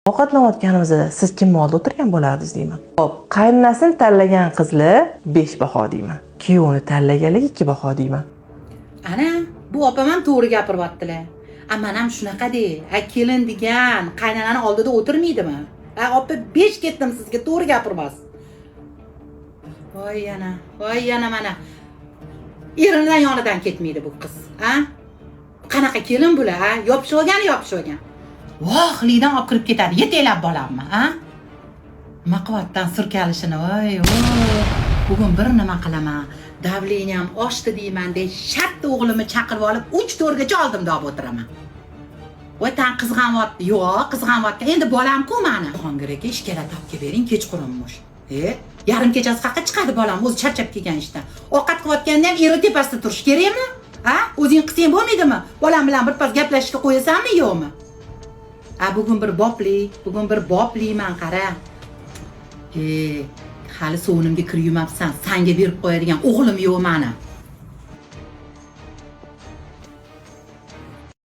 Ovqatlanayotganimizda siz kimni oldida o'tirgan bo'lardingiz deyman. Xo'p, qaynonasini tanlagan qizlar 5 baho deyman. Kuyovini tanlaganligi 2 baho deyman. Ana, bu opam ham to'g'ri gapiryaptilar. A, man ham shunaqa de. A, kelin degan qaynonani oldida o'tirmaydimi? A, opa, 5 ketdim sizga, to'g'ri gapirmas. Voy yana, voy yana mana. Eridan yonidan ketmaydi bu qiz, a? Qanaqa kelin bular, a? Yopishib olgan, yopishib olgan. Vohlikdan olib kirib ketadi, yetaklab bolamni, a? Nima qilyapti surkalishini, voy, voy. Bugun bir nima qilaman? Давление m oshdi deyman de, shartta o'g'limni chaqirib olib, 3 to'rgacha oldimda olib o'tiraman. Voy, tan qizg'anyapti. Yo'q, qizg'anyapti. Endi bolam-ku mani. Jahongir aka, ishkalat olib kelib bering, kechqurunmish. E, yarim kechasi qayerqa chiqadi bolam, o'zi charchab kelgan ishdan. Ovqat qilayotganda ham eri tepasida turish kerakmi? Ha? O'zing qilsang bo'lmaydimi? Bolam bilan birpas gaplashishga qo'yasanmi, yo'qmi? A, bugun bir bopli, bugun bir bopliman, qara. E, hali sovunimga kir yumabsan, sanga berib qo'yadigan o'g'lim yo'q mani.